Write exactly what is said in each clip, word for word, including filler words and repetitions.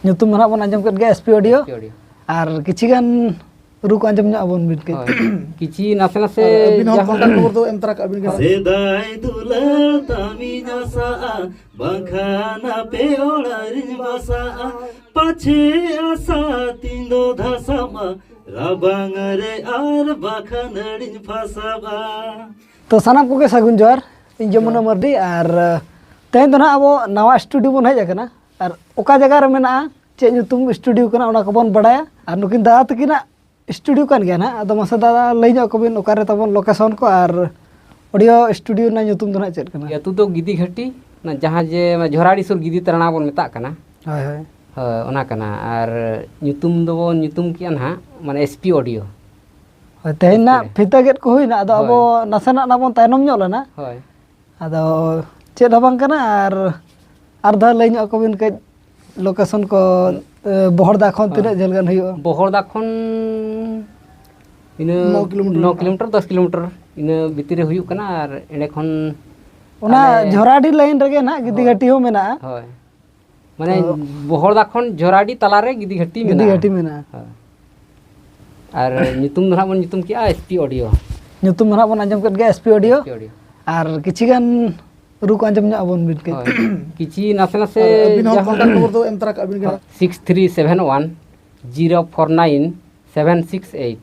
ᱧᱩᱛᱩᱢ ᱫᱚ ᱱᱟᱦᱟᱜ ᱵᱚᱱ ᱟᱸᱡᱚᱢ ᱠᱮᱫ ᱜᱮᱭᱟ, S P Audio᱾ S P Audio᱾ ᱟᱨ ᱠᱤᱪᱷᱤ ᱜᱟᱱ ᱨᱩ ᱠᱚ ᱟᱸᱡᱚᱢ ᱧᱚᱜ ᱟᱵᱚᱱ ᱵᱤᱱ ᱠᱟᱹᱡ᱾ ᱦᱳᱭ᱾ ᱠᱤᱪᱷᱤ ᱱᱟᱥᱮ ᱱᱟᱥᱮ ᱟᱨ ᱟᱹᱵᱤᱱ ᱦᱚᱸ ᱡᱟᱦᱟᱸ ᱠᱚᱱᱴᱟᱠᱴ ᱱᱚᱢᱵᱚᱨ ᱫᱚ ᱮᱢ ᱛᱚᱨᱟ ᱠᱟᱜ ᱵᱤᱱ ᱠᱟᱱᱟ᱾ ᱥᱮᱫᱟᱭ ᱫᱩᱞᱟᱹᱲ ᱛᱟᱢᱤᱧ ᱟᱥᱟᱜᱼᱟ, ᱵᱟᱝᱠᱷᱟᱱ ᱟᱯᱮ ᱚᱲᱟᱜ ᱨᱤᱧ ᱵᱟᱥᱟᱜᱼᱟ᱾ ᱯᱟᱪᱷᱮ ᱟᱥᱟ ᱛᱤᱧ ᱫᱚ ᱫᱷᱟᱥᱟᱜ ᱢᱟ, ᱨᱟᱵᱟᱝ ᱨᱮ ᱟᱨ ᱵᱟᱠᱷᱟᱱ ᱟᱹᱰᱤᱧ ᱯᱷᱟᱥᱟᱜᱼᱟ᱾ ᱛᱚ ᱥᱟᱱᱟᱢ ᱠᱚᱜᱮ ᱥᱟᱹᱜᱩᱱ ᱡᱚᱦᱟᱨ, ᱤᱧ ᱡᱚᱢᱩᱱᱟ ᱡᱚᱦᱟᱨ᱾ ᱢᱟᱨᱰᱤ᱾ ᱟᱨ ᱛᱮᱦᱮᱧ ᱫᱚ ᱱᱟᱦᱟᱜ ᱟᱵᱚ ᱱᱟᱣᱟ ᱥᱴᱩᱰᱤᱭᱳ ᱵᱚᱱ ᱦᱮᱡ ᱟᱠᱟᱱᱟ᱾ ᱟᱨ ᱚᱠᱟ ᱡᱟᱭᱜᱟ ᱨᱮ ᱢᱮᱱᱟᱜᱼᱟ, ᱪᱮᱫ ᱧᱩᱛᱩᱢ ᱥᱴᱩᱰᱤᱭᱳ ᱠᱟᱱᱟ, ᱚᱱᱟ ᱠᱚᱵᱚᱱ ᱵᱟᱲᱟᱭᱟ᱾ ᱟᱨ ᱱᱩᱠᱤᱱ ᱫᱟᱫᱟ ᱛᱟᱹᱠᱤᱱᱟᱜ ᱥᱴᱩᱰᱤᱭᱳ ᱠᱟᱱ ᱜᱮᱭᱟ ᱱᱟᱦᱟᱜ᱾ ᱟᱫᱚ ᱢᱟᱥᱮ ᱫᱟᱫᱟ, ᱞᱟᱹᱭ ᱧᱚᱜ ᱠᱚᱵᱤᱱ ᱚᱠᱟᱨᱮ ᱛᱟᱵᱚᱱ ᱞᱳᱠᱮᱥᱚᱱ ᱠᱚ ᱟᱨ ᱚᱰᱤᱭᱳ ᱥᱴᱩᱰᱤᱭᱳ ᱨᱮᱱᱟᱜ ᱧᱩᱛᱩᱢ ᱫᱚ ᱱᱟᱦᱟᱜ ᱪᱮᱫ ᱠᱟᱱᱟ? ᱟᱹᱛᱩ ᱫᱚ ᱜᱤᱫᱤ ᱜᱷᱟᱹᱴᱤ, ᱚᱱᱟ ᱡᱟᱦᱟᱸ ᱡᱮ ᱚᱱᱟ ᱡᱷᱚᱨᱟᱰᱤ ᱥᱩᱨ ᱜᱤᱫᱤ ᱛᱟᱨᱟᱱᱟ ᱵᱚᱱ ᱢᱮᱛᱟᱜ ᱠᱟᱱᱟ᱾ ᱦᱳᱭ, ᱦᱳᱭ᱾ ᱦᱳᱭ, ᱚᱱᱟ ᱠᱟᱱᱟ᱾ ᱟᱨ ᱧᱩᱛᱩᱢ ᱫᱚᱵᱚᱱ ᱧᱩᱛᱩᱢ ᱠᱮᱜᱼᱟ ᱱᱟᱦᱟᱜ, ᱢᱟᱱᱮ S P Audio᱾ ᱦᱳᱭ, ᱛᱮᱦᱮᱧ ᱱᱟᱜ ᱯᱷᱤᱛᱟᱹ ᱜᱮᱫ ᱠᱚ ᱦᱩᱭᱱᱟ, ᱟᱫᱚ ᱦᱳᱭ᱾ ᱟᱵᱚ ᱱᱟᱥᱮᱱᱟᱜ ᱱᱟᱜ ᱵᱚᱱ ᱛᱟᱭᱱᱚᱢ ᱧᱚᱜ ᱞᱮᱱᱟ᱾ ᱦᱳᱭ᱾ ᱟᱫᱚ ᱪᱮᱫ ᱦᱚᱸ ᱵᱟᱝ ᱠᱟᱱᱟ, ᱟᱨ ᱟᱨ ᱫᱷᱟᱣ ᱞᱟᱹᱭ ᱧᱚᱜ ᱟᱠᱚ ᱵᱤᱱ ᱠᱟᱹᱡ, ᱞᱳᱠᱮᱥᱚᱱ ᱠᱚ, ᱦᱩᱸ᱾ ᱮ, ᱵᱚᱦᱚᱲᱫᱟ ᱠᱷᱚᱱ ᱦᱮᱸ᱾ ᱛᱤᱱᱟᱹᱜ ᱡᱷᱟᱹᱞ ᱜᱟᱱ ᱦᱩᱭᱩᱜᱼᱟ? ᱵᱚᱦᱚᱲᱫᱟ ᱠᱷᱚᱱ ᱤᱱᱟᱹ ᱱᱚ ᱠᱤᱞᱳᱢᱤᱴᱟᱨ ᱱᱚ ᱢᱮᱱᱟᱜᱼᱟ᱾ ᱠᱤᱞᱳᱢᱤᱴᱟᱨ, ᱫᱚᱥ ᱠᱤᱞᱳᱢᱤᱴᱟᱨ ᱤᱱᱟᱹ ᱵᱷᱤᱛᱤᱨ ᱨᱮ ᱦᱩᱭᱩᱜ ᱠᱟᱱᱟ᱾ ᱟᱨ ᱮᱸᱰᱮ ᱠᱷᱚᱱ ᱚᱱᱟ ᱟᱞᱮ ᱡᱷᱚᱨᱟᱰᱤ ᱞᱟᱭᱤᱱ ᱨᱮᱜᱮ ᱱᱟᱦᱟᱜ ᱜᱤᱫᱤ ᱦᱳᱭ᱾ ᱜᱷᱟᱹᱴᱤ ᱦᱚᱸ ᱢᱮᱱᱟᱜᱼᱟ᱾ ᱦᱳᱭ᱾ ᱢᱟᱱᱮ ᱛᱚ ᱵᱚᱦᱚᱲᱫᱟ ᱠᱷᱚᱱ ᱡᱷᱚᱨᱟᱰᱤ ᱛᱟᱞᱟᱨᱮ ᱜᱤᱫᱤ ᱜᱷᱟᱹᱴᱤ ᱜᱤᱫᱤ ᱢᱮᱱᱟᱜᱼᱟ᱾ ᱜᱷᱟᱹᱴᱤ ᱢᱮᱱᱟᱜᱼᱟ᱾ ᱦᱳᱭ᱾ ᱟᱨ ᱧᱩᱛᱩᱢ ᱫᱚ ᱱᱟᱦᱟᱜ ᱵᱚᱱ ᱧᱩᱛᱩᱢ ᱠᱮᱜᱼᱟ S P Audio᱾ ᱧᱩᱛᱩᱢ ᱫᱚ ᱱᱟᱦᱟᱜ ᱵᱚᱱ ᱟᱸᱡᱚᱢ ᱠᱮᱫ ᱜᱮᱭᱟ, S P Audio᱾ S P Audio᱾ ᱟᱨ ᱠᱤᱪᱷᱤ ᱜᱟᱱ ᱨᱩ ᱠᱚ ᱟᱸᱡᱚᱢ ᱧᱚᱜ ᱟᱵᱚᱱ ᱵᱤᱱ ᱠᱟᱹᱡ᱾ ᱦᱳᱭ᱾ ᱠᱤᱪᱷᱤ ᱱᱟᱥᱮ ᱱᱟᱥᱮ ᱟᱨ ᱟᱹᱵᱤᱱ ᱦᱚᱸ ᱡᱟᱦᱟᱸ ᱠᱚᱱᱴᱟᱠᱴ ᱱᱚᱢᱵᱚᱨ ᱫᱚ ᱮᱢ ᱛᱚᱨᱟ ᱠᱟᱜ ᱵᱤᱱ ᱠᱟᱱᱟ᱾ Six three seven one zero four nine seven six eight᱾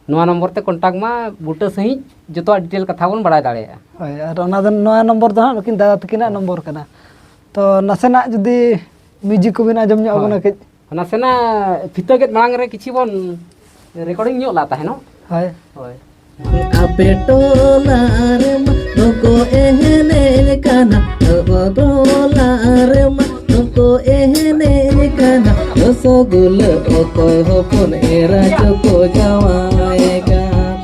ᱱᱚᱣᱟ ᱱᱚᱢᱵᱚᱨ ᱛᱮ ᱠᱚᱱᱴᱟᱠᱴ ᱢᱟ, ᱵᱩᱴᱟᱹ ᱥᱟᱺᱦᱤᱡ ᱡᱚᱛᱚᱣᱟᱜ ᱰᱤᱴᱮᱞ ᱠᱟᱛᱷᱟ ᱵᱚᱱ ᱵᱟᱲᱟᱭ ᱫᱟᱲᱮᱭᱟᱜᱼᱟ᱾ ᱦᱳᱭ, ᱟᱨ ᱚᱱᱟ ᱫᱚ, ᱱᱚᱣᱟ ᱱᱚᱢᱵᱚᱨ ᱫᱚ ᱦᱟᱸᱜ ᱱᱩᱠᱤᱱ ᱫᱟᱫᱟ ᱛᱟᱹᱠᱤᱱᱟᱜ ᱱᱚᱢᱵᱚᱨ ᱠᱟᱱᱟ᱾ ᱛᱚ ᱱᱟᱥᱮᱱᱟᱜ ᱡᱩᱫᱤ ᱢᱤᱣᱡᱤᱠ ᱠᱚᱵᱤᱱ ᱟᱸᱡᱚᱢ ᱧᱚᱜ ᱦᱳᱭ᱾ ᱟᱵᱚᱱᱟ ᱠᱟᱹᱡ᱾ ᱱᱟᱥᱮᱱᱟᱜ ᱯᱷᱤᱛᱟᱹ ᱜᱮᱫ ᱢᱟᱲᱟᱝ ᱨᱮ ᱠᱤᱪᱷᱤ ᱵᱚᱱ ᱨᱮᱠᱚᱨᱰᱤᱝ ᱧᱚᱜ ᱞᱟᱜ ᱛᱟᱦᱮᱱᱚᱜ᱾ ᱦᱳᱭ᱾ ᱦᱳᱭ᱾ ᱟᱯᱮ ᱴᱚᱞᱟ ᱨᱮᱢᱟ ᱫᱚᱠᱚ ᱮᱱᱮᱡ ᱠᱟᱱᱟ, ᱟᱵᱚ ᱴᱚᱞᱟ ᱨᱮᱢᱟ ᱫᱚᱠᱚ ᱮᱱᱮᱡ ᱠᱟᱱᱟ᱾ ᱨᱚᱥᱚᱜᱩᱞᱟᱹ ᱚᱠᱚᱭ ᱦᱚᱯᱚᱱ ᱮᱨᱟ ᱪᱚᱠᱚ ᱡᱟᱶᱟᱭ ᱠᱟᱱ,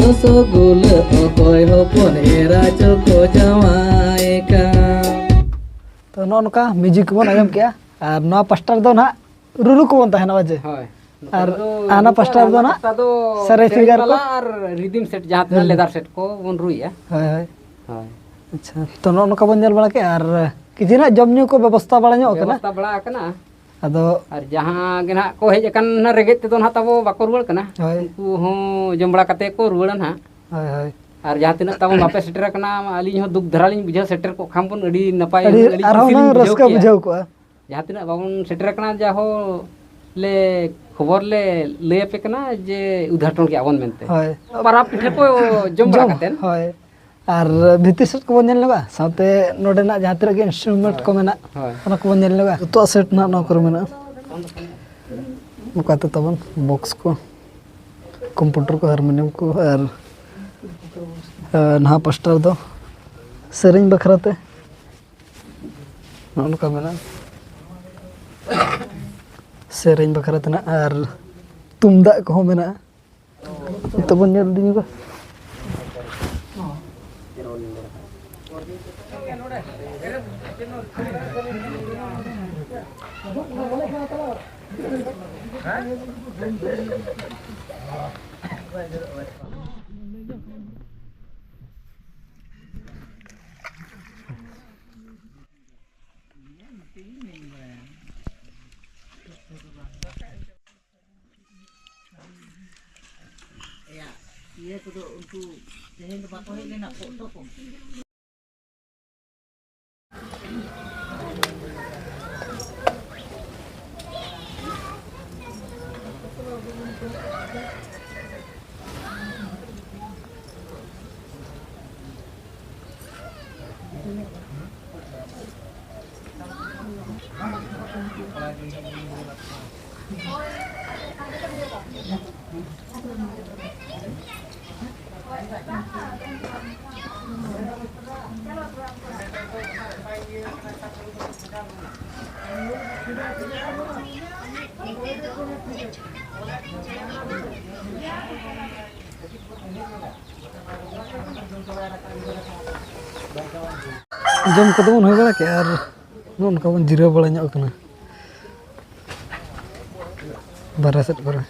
ᱨᱚᱥᱚᱜᱩᱞᱟᱹ ᱚᱠᱚᱭ ᱦᱚᱯᱚᱱ ᱮᱨᱟ ᱪᱚᱠᱚ ᱡᱟᱶᱟᱭ ᱠᱟᱱ᱾ ᱛᱚ ᱱᱚᱜᱼᱚ ᱱᱚᱝᱠᱟ ᱢᱤᱣᱡᱤᱠ ᱠᱚᱵᱚᱱ ᱟᱸᱡᱚᱢ ᱠᱮᱜᱼᱟ, ᱟᱨ ᱱᱚᱣᱟ ᱯᱟᱥᱴᱟ ᱨᱮᱫᱚ ᱱᱟᱦᱟᱜ ᱨᱩᱨᱩ ᱠᱚᱵᱚᱱ ᱛᱟᱦᱮᱱᱟ, ᱵᱟᱡᱮ? ᱦᱳᱭ᱾ ᱟᱨ ᱱᱚᱛᱮ ᱫᱚ ᱦᱟᱱᱟ ᱨᱩᱨᱩ ᱯᱟᱥᱴᱟ ᱠᱚ, ᱨᱮᱫᱚ ᱦᱟᱱᱟ ᱱᱟᱜ ᱯᱟᱥᱴᱟ ᱫᱚ ᱥᱮᱨᱮᱧ ᱥᱮᱨᱮᱧ ᱥᱤᱝᱜᱟᱨ ᱠᱚ᱾ ᱢᱟᱞᱟ ᱟᱨ ᱨᱤᱫᱤᱢ ᱥᱮᱴ, ᱡᱟᱦᱟᱸ ᱛᱤᱱᱟᱹᱜ ᱦᱩᱸ᱾ ᱞᱮᱫᱟᱨ ᱥᱮᱴ ᱠᱚ ᱵᱚᱱ ᱨᱩᱭᱟ᱾ ᱦᱳᱭ, ᱦᱳᱭ᱾ ᱦᱳᱭ᱾ ᱟᱪᱪᱷᱟ, ᱛᱚ ᱱᱚᱜᱼᱚ ᱱᱚᱝᱠᱟ ᱵᱚᱱ ᱧᱮᱞ ᱵᱟᱲᱟ ᱠᱮᱜᱼᱟ, ᱟᱨ ᱠᱤᱪᱷᱩ ᱱᱟᱜ ᱡᱚᱢ ᱧᱩ ᱠᱚ ᱵᱮᱵᱚᱥᱛᱷᱟ ᱵᱟᱲᱟ ᱧᱚᱜ ᱠᱟᱱᱟ᱾ ᱵᱮᱵᱚᱥᱛᱷᱟ ᱵᱟᱲᱟ ᱟᱠᱟᱱᱟ᱾ ᱟᱫᱚ ᱟᱨ ᱡᱟᱦᱟᱸ ᱜᱮ ᱱᱟᱦᱟᱜ ᱠᱚ ᱦᱮᱡ ᱟᱠᱟᱱ ᱱᱟᱦᱟᱜ ᱨᱮᱸᱜᱮᱡ ᱛᱮᱫᱚ ᱱᱟᱦᱟᱜ ᱛᱟᱵᱚ ᱵᱟᱠᱚ ᱨᱩᱣᱟᱹᱲ ᱠᱟᱱᱟ᱾ ᱦᱳᱭ᱾ ᱩᱱᱠᱩ ᱦᱚᱸ ᱡᱚᱢ ᱵᱟᱲᱟ ᱠᱟᱛᱮ ᱠᱚ ᱨᱩᱣᱟᱹᱲᱟ ᱱᱟᱦᱟᱜ᱾ ᱦᱳᱭ, ᱦᱳᱭ᱾ ᱟᱨ ᱡᱟᱦᱟᱸ ᱛᱤᱱᱟᱹᱜ ᱛᱟᱵᱚᱱ ᱵᱟᱯᱮ ᱥᱮᱴᱮᱨ ᱟᱠᱟᱱᱟ, ᱟᱹᱞᱤᱧ ᱦᱚᱸ ᱫᱩᱠ ᱫᱷᱟᱨᱟ ᱞᱤᱧ ᱵᱩᱡᱷᱟᱹᱣᱟ, ᱥᱮᱴᱮᱨ ᱠᱚᱜ ᱠᱷᱟᱱ ᱵᱚᱱ ᱟᱹᱰᱤ ᱱᱟᱯᱟᱭ, ᱟᱹᱰᱤ ᱟᱹᱰᱤ ᱟᱨᱦᱚᱸ ᱠᱩᱥᱤ ᱞᱤᱧ ᱦᱩᱱᱟᱹᱝ ᱵᱩᱡᱷᱟᱹᱣ ᱨᱟᱹᱥᱠᱟᱹ ᱠᱮᱭᱟ᱾ ᱵᱩᱡᱷᱟᱹᱣ ᱠᱚᱜᱼᱟ᱾ ᱡᱟᱦᱟᱸ ᱛᱤᱱᱟᱹᱜ ᱵᱟᱵᱚᱱ ᱥᱮᱴᱮᱨ ᱟᱠᱟᱱᱟ, ᱡᱟᱦᱳ ᱞᱮ ᱠᱷᱚᱵᱚᱨ ᱞᱮ ᱞᱟᱹᱭ ᱟᱯᱮ ᱠᱟᱱᱟ ᱡᱮ ᱩᱫᱷᱟᱴᱚᱱ ᱠᱮᱜᱼᱟ ᱵᱚᱱ ᱢᱮᱱᱛᱮ᱾ ᱦᱳᱭ᱾ ᱯᱟᱨᱟᱵᱽ ᱯᱤᱴᱷᱟᱹ ᱠᱚ ᱡᱚᱢ ᱵᱟᱲᱟ ᱡᱚᱢ, ᱠᱟᱛᱮᱫ᱾ ᱦᱳᱭ᱾ ᱟᱨ ᱵᱷᱤᱛᱤᱨ ᱥᱮᱫ ᱠᱚᱵᱚᱱ ᱧᱮᱞ ᱧᱚᱜᱟ, ᱥᱟᱶᱛᱮ ᱱᱚᱰᱮᱱᱟᱜ ᱡᱟᱦᱟᱸ ᱛᱤᱱᱟᱹᱜ ᱜᱮ instrument ᱠᱚ ᱢᱮᱱᱟᱜ, ᱦᱳᱭ᱾ ᱚᱱᱟ ᱠᱚᱵᱚᱱ ᱧᱮᱞ ᱧᱚᱜᱟ᱾ ᱡᱚᱛᱚᱣᱟᱜ set ᱱᱟᱜ ᱱᱚᱣᱟ ᱠᱚᱨᱮ ᱢᱮᱱᱟᱜᱼᱟ᱾ ᱱᱚᱝᱠᱟᱛᱮ ᱛᱟᱵᱚᱱ box ᱠᱚ, computer ᱠᱚ, harmonium ᱠᱚ, ᱟᱨ, ᱟᱨ ᱱᱟᱦᱟᱜ ᱯᱟᱥᱴᱟ ᱨᱮᱫᱚ ᱥᱮᱨᱮᱧ ᱵᱟᱠᱷᱨᱟ ᱛᱮ ᱱᱚᱜᱼᱚ ᱱᱚᱝᱠᱟ ᱢᱮᱱᱟᱜᱼᱟ᱾ ᱥᱮᱨᱮᱧ ᱵᱟᱠᱷᱨᱟ ᱛᱮᱱᱟᱜ ᱟᱨ ᱛᱩᱢᱫᱟᱜ ᱠᱚᱦᱚᱸ ᱢᱮᱱᱟᱜᱼᱟ᱾ ᱛᱚᱵᱚᱱ ᱧᱮᱞ ᱤᱫᱤ ᱧᱚᱜᱟ᱾ ᱤᱭᱟᱹ ᱠᱚᱫᱚ ᱩᱱᱠᱩ ᱛᱮᱦᱮᱧ ᱫᱚ ᱵᱟᱠᱚ ᱦᱮᱡ ᱞᱮᱱᱟ, ᱯᱷᱳᱴᱳ ᱠᱚ᱾ ᱡᱚᱢ ᱠᱚᱫᱚ ᱵᱚᱱ ᱦᱩᱭ ᱵᱟᱲᱟ ᱠᱮᱜᱼᱟ ᱟᱨ ᱱᱚᱜᱼᱚ ᱱᱚᱝᱠᱟ ᱵᱚᱱ ᱡᱤᱨᱟᱹᱣ ᱵᱟᱲᱟ ᱧᱚᱜ ᱠᱟᱱᱟ ᱵᱟᱨᱦᱮ ᱥᱮᱫ ᱠᱚᱨᱮ᱾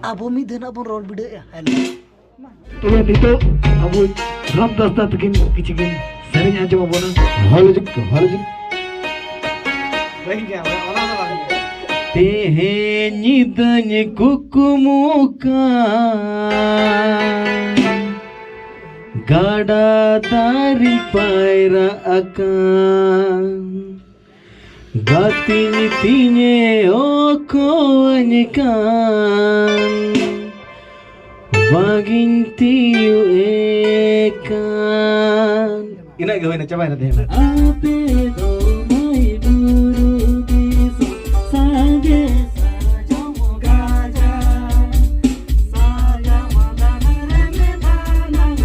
ᱟᱵᱚ ᱢᱤᱫ ᱫᱷᱟᱣ ᱱᱟᱜ ᱵᱚᱱ ᱨᱚᱲ ᱵᱤᱰᱟᱹᱣᱮᱜᱼᱟ᱾ ᱦᱮᱞᱳ᱾ ᱛᱚᱵᱮ ᱱᱤᱛᱚᱜ ᱟᱵᱚ ᱨᱟᱢᱫᱟᱥ ᱫᱟ ᱛᱟᱹᱠᱤᱱ ᱠᱤᱪᱷᱩ ᱠᱤᱱ ᱥᱮᱨᱮᱧ ᱟᱸᱡᱚᱢ ᱟᱵᱚᱱᱟ᱾ ᱦᱚᱞ ᱡᱩᱜᱽ, ᱦᱚᱞ ᱡᱩᱜᱽ᱾ ᱵᱟᱹᱧ ᱜᱟᱱᱟ, ᱚᱱᱟ ᱫᱚ ᱵᱟᱝ ᱦᱩᱭᱩᱜᱼᱟ᱾ ᱛᱮᱦᱮᱧ ᱧᱤᱫᱟᱹᱧ ᱠᱩᱠᱢᱩ ᱠᱟᱱ, ᱜᱟᱰᱟ ᱫᱟᱨᱮ ᱯᱟᱭᱨᱟ ᱟᱠᱟᱱ, ᱜᱟᱛᱮᱧ ᱛᱤᱧᱮ ᱚᱠᱚᱧ ᱠᱟᱱ, ᱵᱟᱝᱤᱧ ᱛᱤᱭᱳᱜ ᱮ ᱠᱟᱱ᱾ ᱤᱱᱟᱹᱜ ᱜᱮ ᱦᱩᱭᱱᱟ, ᱪᱟᱵᱟᱭᱮᱱᱟ ᱛᱮᱦᱮᱧ ᱫᱚ᱾ ᱟᱯᱮ ᱫᱚ ᱢᱟᱹᱭ ᱵᱩᱨᱩ ᱫᱤᱥᱚᱢ ᱥᱟᱸᱜᱮ ᱥᱟᱨᱡᱚᱢ ᱜᱟᱡᱟᱲ, ᱥᱟᱨᱡᱚᱢ ᱫᱟᱨᱮ ᱨᱮ ᱵᱟᱱᱟᱝ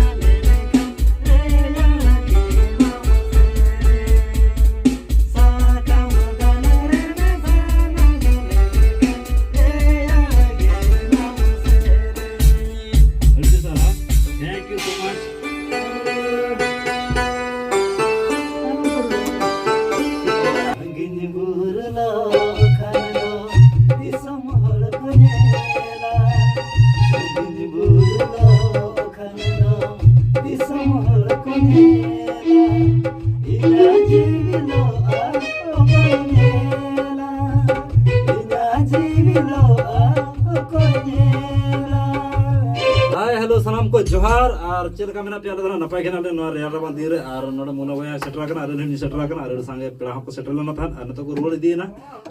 ᱞᱮᱱᱠᱷᱟᱱ ᱨᱮᱭᱟᱲ ᱜᱮ ᱵᱟᱝ ᱥᱮᱨᱮᱧ᱾ ᱥᱟᱠᱟᱢ ᱫᱟᱨᱮ ᱨᱮ ᱵᱟᱱᱟᱝ ᱞᱮᱱᱠᱷᱟᱱ ᱨᱮᱭᱟᱲ ᱜᱮ ᱵᱟᱝ ᱥᱮᱨᱮᱧ᱾ ᱟᱹᱰᱤ ᱥᱟᱨᱦᱟᱣ᱾ Thank you so much. ᱥᱟᱺᱜᱤᱧ ᱵᱩᱨᱩ ᱞᱚ ᱠᱷᱟᱱ ᱫᱚ ᱫᱤᱥᱚᱢ ᱦᱚᱲ ᱠᱚ ᱧᱮᱞᱟ᱾ ᱥᱟᱺᱜᱤᱧ ᱵᱩᱨᱩ ᱞᱚ ᱠᱷᱟᱱ ᱫᱚ ᱫᱤᱥᱚᱢ ᱦᱚᱲ ᱠᱚ ᱧᱮᱞᱟ᱾ ᱤᱧᱟᱹᱜ ᱡᱤᱣᱤ ᱞᱚ ᱟᱨ ᱚᱠᱚᱭ ᱧᱮᱞᱟ? ᱤᱧᱟᱹᱜ ᱡᱤᱣᱤ ᱞᱚ ᱟᱨ ᱚᱠᱚᱭ ᱧᱮᱞᱟ? ᱦᱟᱭ, ᱦᱮᱞᱳ, ᱥᱟᱱᱟᱢ ᱠᱚ ᱡᱚᱦᱟᱨ᱾ ᱟᱨ ᱪᱮᱫ ᱞᱮᱠᱟ ᱢᱮᱱᱟᱜ ᱯᱮᱭᱟ? ᱟᱞᱮ ᱫᱚ ᱱᱟᱜ ᱱᱟᱯᱟᱭ ᱜᱮ ᱦᱮᱱᱟᱜ ᱞᱮᱭᱟ ᱱᱚᱣᱟ ᱨᱮᱭᱟᱲ ᱨᱟᱵᱟᱝ ᱫᱤᱱ ᱨᱮ᱾ ᱟᱨ ᱱᱚᱰᱮ ᱢᱩᱱᱟ ᱵᱚᱭᱦᱟ ᱥᱮᱴᱮᱨ ᱟᱠᱟᱱᱟ, ᱟᱨ ᱟᱹᱞᱤᱧ ᱦᱚᱸᱞᱤᱧ ᱥᱮᱴᱮᱨ ᱟᱠᱟᱱᱟ, ᱟᱨ ᱟᱹᱰᱤ ᱥᱟᱸᱜᱮ ᱯᱮᱲᱟ ᱦᱚᱸᱠᱚ ᱥᱮᱴᱮᱨ ᱞᱮᱱᱟ ᱛᱟᱦᱮᱸᱫ, ᱟᱨ ᱱᱤᱛᱚᱜ ᱠᱚ ᱨᱩᱣᱟᱹᱲ ᱤᱫᱤᱭᱮᱱᱟ᱾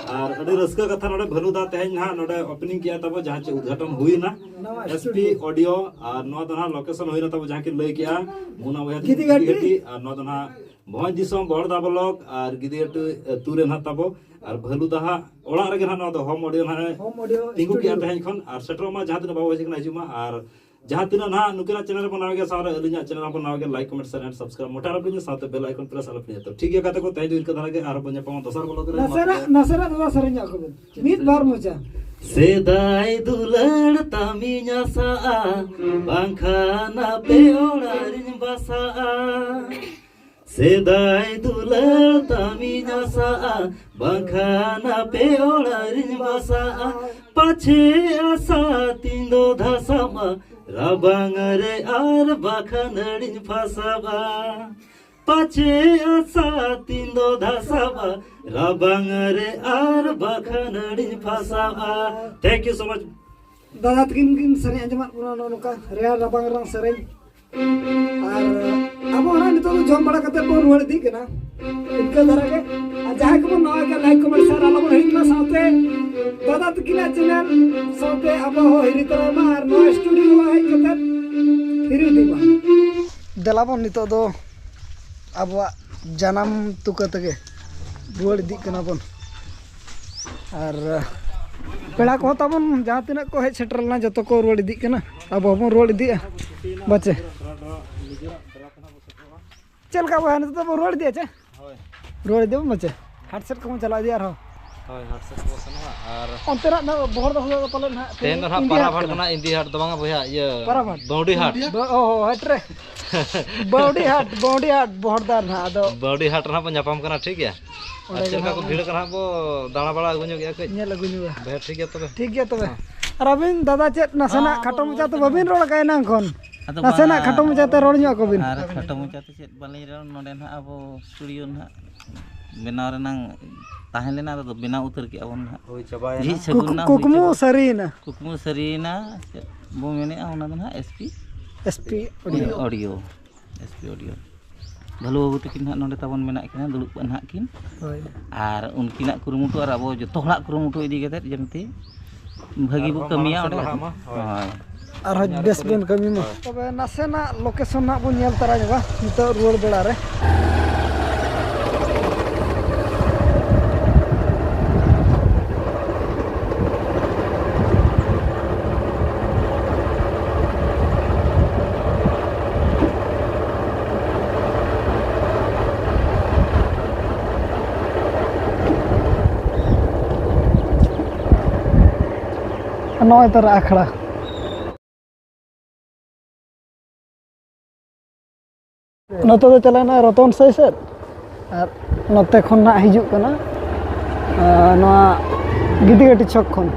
ᱟᱨ ᱟᱹᱰᱤ ᱨᱟᱹᱥᱠᱟᱹ ᱠᱟᱛᱷᱟ, ᱱᱚᱰᱮ ᱵᱷᱟᱹᱞᱩ ᱫᱟ ᱛᱮᱦᱮᱧ ᱱᱟᱦᱟᱜ ᱱᱚᱰᱮ opening ᱠᱮᱜᱼᱟ ᱛᱟᱵᱚ, ᱡᱟᱦᱟᱸ ᱪᱮ ᱩᱫᱽᱜᱷᱟᱴᱚᱱ ᱦᱩᱭᱱᱟ ᱱᱟᱣᱟ ᱮᱥ ᱯᱤ studio᱾ Audio, ᱟᱨ ᱱᱚᱣᱟ ᱫᱚ ᱱᱟᱦᱟᱜ location ᱦᱩᱭᱱᱟ ᱛᱟᱵᱚ, ᱡᱟᱦᱟᱸ ᱠᱤᱱ ᱞᱟᱹᱭ ᱠᱮᱜᱼᱟ, ᱢᱩᱱᱟ ᱵᱚᱭᱦᱟ ᱜᱤᱫᱤ ᱜᱤᱫᱤ ᱜᱷᱟᱹᱴᱤ᱾ ᱜᱷᱟᱹᱴᱤ, ᱟᱨ ᱱᱚᱣᱟ ᱫᱚ ᱱᱟᱦᱟᱜ ᱵᱷᱚᱸᱡᱽ ᱫᱤᱥᱚᱢ ᱵᱚᱦᱚᱲᱫᱟ block ᱟᱨ ᱜᱤᱫᱤ ᱟᱹᱛᱩ, ᱟᱹᱛᱩ ᱨᱮ ᱱᱟᱦᱟᱜ ᱛᱟᱵᱚ᱾ ᱟᱨ ᱵᱷᱟᱹᱞᱩ ᱫᱟ ᱦᱟᱸᱜ ᱚᱲᱟᱜ ᱨᱮᱜᱮ ᱱᱟᱦᱟᱜ ᱱᱚᱣᱟ ᱫᱚ home audio ᱱᱟᱦᱟᱜ ᱦᱚᱢ ᱚᱰᱤᱭᱳ ᱛᱤᱸᱜᱩ ᱠᱮᱜᱼᱟ ᱥᱴᱩᱰᱤᱭᱳ᱾ ᱛᱮᱦᱮᱧ ᱠᱷᱚᱱ᱾ ᱟᱨ ᱥᱮᱴᱮᱨᱚᱜ ᱢᱟ ᱡᱟᱦᱟᱸ ᱛᱤᱱᱟᱹᱜ ᱵᱟᱵᱟ ᱵᱷᱚᱸᱡᱽ ᱠᱟᱱᱟ, ᱦᱤᱡᱩᱜ ᱢᱟ᱾ ᱟᱨ ᱡᱟᱦᱟᱸ ᱛᱤᱱᱟᱹᱜ ᱱᱟᱦᱟᱜ ᱱᱩᱠᱤᱱᱟᱜ channel ᱨᱮᱵᱚᱱ ᱱᱟᱣᱟ ᱜᱮᱭᱟ, ᱥᱟᱶᱨᱮ ᱟᱹᱞᱤᱧᱟᱜ channel ᱦᱚᱸᱵᱚᱱ ᱱᱟᱣᱟ ᱜᱮᱭᱟ, like, comment, share and subscribe᱾ ᱢᱚᱴᱟ ᱟᱞᱚᱯᱮ ᱦᱤᱲᱤᱧᱟ, ᱥᱟᱶᱛᱮ bell icon press ᱟᱞᱚᱯᱮ ᱦᱤᱲᱤᱧᱟ᱾ ᱛᱚ ᱴᱷᱤᱠ ᱜᱮᱭᱟ ᱜᱟᱛᱮ ᱠᱚ, ᱛᱮᱦᱮᱧ ᱫᱚ ᱤᱱᱠᱟᱹ ᱫᱷᱟᱨᱟ ᱜᱮ, ᱟᱨᱦᱚᱸ ᱵᱚᱱ ᱧᱟᱯᱟᱢᱟ ᱫᱚᱥᱟᱨ vlog ᱨᱮ᱾ ᱢᱟ ᱱᱟᱥᱮᱱᱟᱜ, ᱛᱚᱵᱮ᱾ ᱱᱟᱥᱮᱱᱟᱜ ᱫᱟᱫᱟ ᱥᱮᱨᱮᱧ ᱧᱚᱜ ᱠᱚᱵᱮᱱ, ᱢᱤᱫ ᱵᱟᱨ ᱢᱚᱪᱟ᱾ ᱥᱮᱫᱟᱭ ᱫᱩᱞᱟᱹᱲ ᱛᱟᱢᱤᱧ ᱟᱥᱟᱜᱼᱟ, ᱵᱟᱝᱠᱷᱟᱱ ᱟᱯᱮ ᱚᱲᱟᱜ ᱨᱤᱧ ᱵᱟᱥᱟᱜᱼᱟ᱾ ᱥᱮᱫᱟᱭ ᱫᱩᱞᱟᱹᱲ ᱛᱟᱢᱤᱧ ᱟᱥᱟᱜᱼᱟ, ᱵᱟᱝᱠᱷᱟᱱ ᱟᱯᱮ ᱚᱲᱟᱜ ᱨᱤᱧ ᱵᱟᱥᱟᱜᱼᱟ᱾ ᱯᱟᱪᱷᱮ ᱟᱥᱟ ᱛᱤᱧ ᱫᱚ ᱫᱷᱟᱥᱟᱜᱼᱟ, ᱨᱟᱵᱟᱝ ᱨᱮ ᱟᱨ ᱵᱟᱠᱷᱟᱱ ᱟᱹᱰᱤᱧ ᱯᱷᱟᱥᱟᱜᱼᱟ᱾ ᱯᱟᱪᱷᱮ ᱟᱥᱟ ᱛᱤᱧ ᱫᱚ ᱫᱷᱟᱥᱟᱜᱼᱟ, ᱨᱟᱵᱟᱝ ᱨᱮ ᱟᱨ ᱵᱟᱠᱷᱟᱱ ᱟᱹᱰᱤᱧ ᱯᱷᱟᱥᱟᱜᱼᱟ᱾ Thank you so much. ᱫᱟᱫᱟ ᱛᱟᱹᱠᱤᱱ ᱠᱤᱱ ᱥᱮᱨᱮᱧ ᱟᱸᱡᱚᱢᱟᱫ ᱵᱚᱱᱟ ᱱᱚᱜᱼᱚ ᱱᱚᱝᱠᱟ ᱨᱮᱭᱟᱲ ᱨᱟᱵᱟᱝ ᱨᱮᱱᱟᱜ ᱥᱮᱨᱮᱧ᱾ ᱟᱨ ᱟᱵᱚ ᱚᱱᱟ ᱱᱤᱛᱚᱜ ᱫᱚ ᱡᱚᱢ ᱵᱟᱲᱟ ᱠᱟᱛᱮ ᱵᱚᱱ ᱨᱩᱣᱟᱹᱲ ᱤᱫᱤᱜ ᱠᱟᱱᱟ᱾ ᱤᱱᱠᱟᱹ ᱫᱷᱟᱨᱟ ᱜᱮ᱾ ᱟᱨ ᱡᱟᱦᱟᱸᱭ ᱠᱚᱵᱚᱱ ᱱᱟᱣᱟ ᱜᱮᱭᱟ, like, comment, share ᱟᱞᱚ ᱵᱚᱱ ᱦᱤᱲᱤᱧ ᱢᱟ, ᱥᱟᱶᱛᱮ ᱫᱟᱫᱟ ᱛᱟᱹᱠᱤᱱᱟᱜ channel ᱥᱟᱶᱛᱮ ᱟᱵᱚ ᱦᱚᱸ ᱦᱤᱨᱤ ᱛᱚᱨᱟᱭ ᱢᱟ ᱟᱨ ᱱᱚᱣᱟ studio ᱦᱮᱡ ᱠᱟᱛᱮ ᱦᱤᱨᱤ ᱤᱫᱤ ᱢᱟ᱾ ᱫᱮᱞᱟ ᱵᱚᱱ ᱱᱤᱛᱚᱜ ᱫᱚ ᱟᱵᱚᱣᱟᱜ ᱡᱟᱱᱟᱢ ᱛᱩᱠᱟᱹ ᱛᱮᱜᱮ ᱨᱩᱣᱟᱹᱲ ᱤᱫᱤᱜ ᱠᱟᱱᱟ ᱵᱚᱱ᱾ ᱟᱨ ᱯᱮᱲᱟ ᱠᱚᱦᱚᱸ ᱛᱟᱵᱚᱱ ᱡᱟᱦᱟᱸ ᱛᱤᱱᱟᱹᱜ ᱠᱚ ᱦᱮᱡ ᱥᱮᱴᱮᱨ ᱞᱮᱱᱟ, ᱡᱚᱛᱚ ᱠᱚ ᱨᱩᱣᱟᱹᱲ ᱤᱫᱤᱜ ᱠᱟᱱᱟ᱾ ᱟᱵᱚ ᱦᱚᱸᱵᱚᱱ ᱨᱩᱣᱟᱹᱲ ᱤᱫᱤᱜᱼᱟ᱾ ᱵᱟᱪᱮ, ᱪᱮᱫ ᱞᱮᱠᱟ ᱵᱚᱭᱦᱟ, ᱱᱤᱛᱚᱜ ᱫᱚ ᱵᱚᱱ ᱨᱩᱣᱟᱹᱲ ᱤᱫᱤᱜᱼᱟ ᱪᱮ? ᱦᱳᱭ᱾ ᱨᱩᱣᱟᱹᱲ ᱤᱫᱤ ᱵᱚᱱ ᱵᱟᱪᱮ? ᱦᱟᱴ ᱥᱮᱫ ᱠᱷᱚᱱ ᱵᱚᱱ ᱪᱟᱞᱟᱣ ᱤᱫᱤᱜᱼᱟ ᱟᱨᱦᱚᱸ᱾ ᱦᱳᱭ, ᱦᱟᱴ ᱥᱮᱫ ᱠᱷᱚᱱ ᱵᱚᱱ ᱥᱮᱱᱚᱜᱼᱟ᱾ ᱟᱨ ᱚᱱᱛᱮᱱᱟᱜ ᱫᱚ ᱵᱚᱦᱚᱲ ᱫᱚ ᱦᱩᱭᱩᱜ ᱯᱟᱞᱮᱱ ᱦᱟᱸᱜ ᱛᱮᱦᱮᱧ ᱫᱚ ᱱᱟᱦᱟᱜ ᱤᱱᱰᱤ ᱯᱟᱨᱟ ᱦᱟᱴ ᱦᱟᱴ ᱠᱟᱱᱟ᱾ ᱠᱟᱱᱟ, ᱤᱱᱰᱤ ᱦᱟᱴ ᱫᱚ ᱵᱟᱝᱟ ᱵᱚᱭᱦᱟ, ᱤᱭᱟᱹ, ᱯᱟᱨᱟ ᱦᱟᱴ᱾ ᱵᱟᱹᱣᱰᱤ ᱦᱟᱴ᱾ ᱵᱚ-, ᱚ, ᱦᱳᱭ, ᱴᱨᱮ-, ᱵᱟᱹᱣᱰᱤ ᱦᱟᱴ, ᱵᱟᱹᱣᱰᱤ ᱦᱟᱴ, ᱵᱟᱹᱣᱰᱤ ᱦᱟᱴ ᱵᱚᱦᱚᱲᱫᱟ ᱱᱟᱦᱟᱜ, ᱟᱫᱚ ᱵᱟᱹᱣᱰᱤ ᱦᱟᱴ ᱨᱮ ᱱᱟᱦᱟᱜ ᱵᱚᱱ ᱧᱟᱯᱟᱢ ᱠᱟᱱᱟ, ᱴᱷᱤᱠ ᱜᱮᱭᱟ? ᱚᱸᱰᱮ ᱟᱨ ᱜᱮ ᱪᱮᱫ ᱞᱮᱠᱟ ᱱᱟᱦᱟᱜ ᱠᱚ ᱵᱚᱱ ᱵᱷᱤᱲ ᱠᱟᱱᱟ ᱦᱟᱸᱜ ᱵᱚ ᱫᱟᱬᱟ ᱵᱟᱲᱟ ᱟᱹᱜᱩ ᱧᱚᱜ ᱜᱮᱭᱟ ᱠᱟᱹᱡ᱾ ᱧᱮᱞ ᱟᱹᱜᱩ ᱧᱚᱜᱟ᱾ ᱵᱚᱭᱦᱟ, ᱴᱷᱤᱠ ᱜᱮᱭᱟ ᱛᱚᱵᱮ? ᱴᱷᱤᱠ ᱜᱮᱭᱟ ᱛᱚᱵᱮ᱾ ᱦᱮᱸ᱾ ᱟᱨ ᱟᱹᱵᱤᱱ ᱫᱟᱫᱟ ᱪᱮᱫ ᱱᱟᱥᱮᱱᱟᱜ ᱟᱵᱚ ᱠᱷᱟᱴᱚ ᱢᱚᱪᱟ ᱛᱮ ᱵᱟᱹᱵᱤᱱ ᱨᱚᱲ ᱠᱟᱜᱼᱟ ᱮᱱᱟᱝ ᱠᱷᱚᱱ? ᱟᱫᱚ ᱱᱟᱥᱮᱱᱟᱜ ᱵᱟᱝ, ᱠᱷᱟᱴᱚ ᱢᱚᱪᱟ ᱛᱮ ᱨᱚᱲ ᱧᱚᱜ ᱟᱠᱚ ᱵᱤᱱ᱾ ᱟᱨ ᱠᱷᱟᱴᱚ ᱢᱚᱪᱟ ᱛᱮ ᱪᱮᱫ ᱵᱟᱹᱞᱤᱧ ᱨᱚᱲ, ᱱᱚᱰᱮ ᱱᱟᱦᱟᱜ ᱟᱵᱚ ᱥᱴᱩᱰᱤᱭᱳ ᱱᱟᱦᱟᱜ ᱵᱮᱱᱟᱣ ᱨᱮᱱᱟᱝ ᱛᱟᱦᱮᱸ ᱞᱮᱱᱟ, ᱟᱫᱚ ᱵᱮᱱᱟᱣ ᱩᱛᱟᱹᱨ ᱠᱮᱜᱼᱟ ᱵᱚᱱ ᱱᱟᱦᱟᱜ᱾ ᱦᱩᱭ ᱪᱟᱵᱟᱭᱮᱱᱟ᱾ ᱡᱷᱤᱡ ᱥᱟᱹᱜᱩᱱ ᱠᱩᱠ-, ᱱᱟ, ᱦᱩᱭ ᱠᱩᱠᱢᱩ ᱪᱟᱵᱟ᱾ ᱥᱟᱹᱨᱤᱭᱮᱱᱟ᱾ ᱠᱩᱠᱢᱩ ᱥᱟᱹᱨᱤᱭᱮᱱᱟ, ᱪᱮᱫ ᱵᱚ ᱢᱮᱱᱮᱫᱼᱟ, ᱚᱱᱟ ᱫᱚ ᱱᱟᱦᱟᱜ S P S P audio. Audio. S P audio. ᱵᱷᱟᱹᱞᱩ ᱵᱟᱹᱵᱩ ᱛᱟᱹᱠᱤᱱ ᱱᱟᱦᱟᱜ ᱱᱚᱰᱮ ᱛᱟᱵᱚᱱ ᱢᱮᱱᱟᱜ ᱠᱤᱱᱟ, ᱫᱩᱲᱩᱵ ᱠᱟᱱ ᱱᱟᱦᱟᱜ ᱠᱤᱱ᱾ ᱦᱳᱭ᱾ ᱟᱨ ᱩᱱᱠᱤᱱᱟᱜ ᱠᱩᱨᱩᱢᱩᱴᱩ ᱟᱨ ᱟᱵᱚ ᱡᱚᱛᱚ ᱦᱚᱲᱟᱜ ᱠᱩᱨᱩᱢᱩᱴᱩ ᱤᱫᱤ ᱠᱟᱛᱮᱫ ᱡᱮᱢᱛᱤ ᱵᱷᱟᱹᱜᱤ ᱵᱚ ᱟᱨᱦᱚᱸ ᱠᱟᱹᱢᱤᱭᱟ ᱢᱟᱲᱟᱝ ᱥᱮᱫ ᱚᱸᱰᱮ᱾ ᱞᱟᱦᱟᱜ ᱢᱟ᱾ ᱦᱳᱭ᱾ ᱦᱳᱭ᱾ ᱟᱨᱦᱚᱸ ᱟᱨ ᱵᱮᱥ ᱛᱚᱵᱮ ᱵᱚᱱ ᱠᱟᱹᱢᱤ ᱢᱟ᱾ ᱦᱳᱭ᱾ ᱛᱚᱵᱮ ᱱᱟᱥᱮᱱᱟᱜ ᱞᱳᱠᱮᱥᱚᱱ ᱱᱟᱦᱟᱜ ᱵᱚᱱ ᱧᱮᱞ ᱛᱟᱨᱟ ᱧᱚᱜᱟ ᱱᱤᱛᱚᱜ ᱨᱩᱣᱟᱹᱲ ᱵᱮᱲᱟ ᱨᱮ᱾ ᱱᱚᱜᱼᱚᱭ ᱛᱟᱨᱟ ᱟᱠᱷᱲᱟ᱾ ᱱᱚᱛᱮ ᱫᱚ ᱪᱟᱞᱟᱣᱱᱟ ᱨᱚᱛᱚᱱ ᱥᱟᱹᱭ ᱥᱮᱫ, ᱟᱨ ᱱᱚᱛᱮ ᱠᱷᱚᱱ ᱱᱟᱜ ᱦᱤᱡᱩᱜ ᱠᱟᱱᱟ, ᱟᱨ ᱱᱚᱣᱟ ᱜᱤᱫᱤᱜᱟᱹᱴᱤ ᱪᱷᱚᱠ ᱠᱷᱚᱱ᱾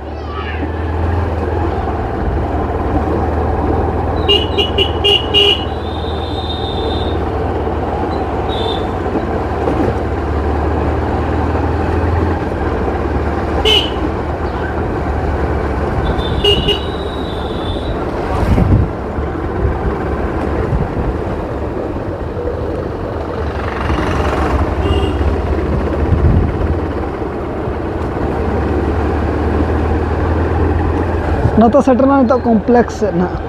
ᱱᱚᱛᱮ ᱥᱮᱴᱮᱨᱱᱟ ᱱᱤᱛᱚᱜ ᱠᱚᱢᱯᱞᱮᱠᱥ ᱥᱮᱫ ᱱᱟᱦᱟᱜ,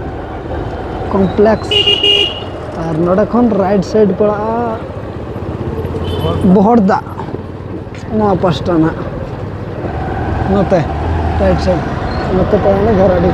ᱠᱚᱢᱯᱞᱮᱠᱥ᱾ ᱟᱨ ᱱᱚᱰᱮ ᱠᱷᱚᱱ ᱨᱟᱭᱤᱴ ᱥᱟᱭᱤᱰ ᱯᱟᱲᱟᱜᱼᱟ ᱵᱚᱦᱚᱲ ᱫᱟᱜ ᱱᱚᱣᱟ ᱯᱟᱥᱴᱟ ᱱᱟᱜ, ᱱᱚᱛᱮ ᱨᱟᱭᱤᱴ ᱥᱟᱭᱤᱰ, ᱱᱚᱛᱮ ᱯᱟᱲᱟᱣᱱᱟ ᱜᱷᱟᱨᱟᱰᱤ᱾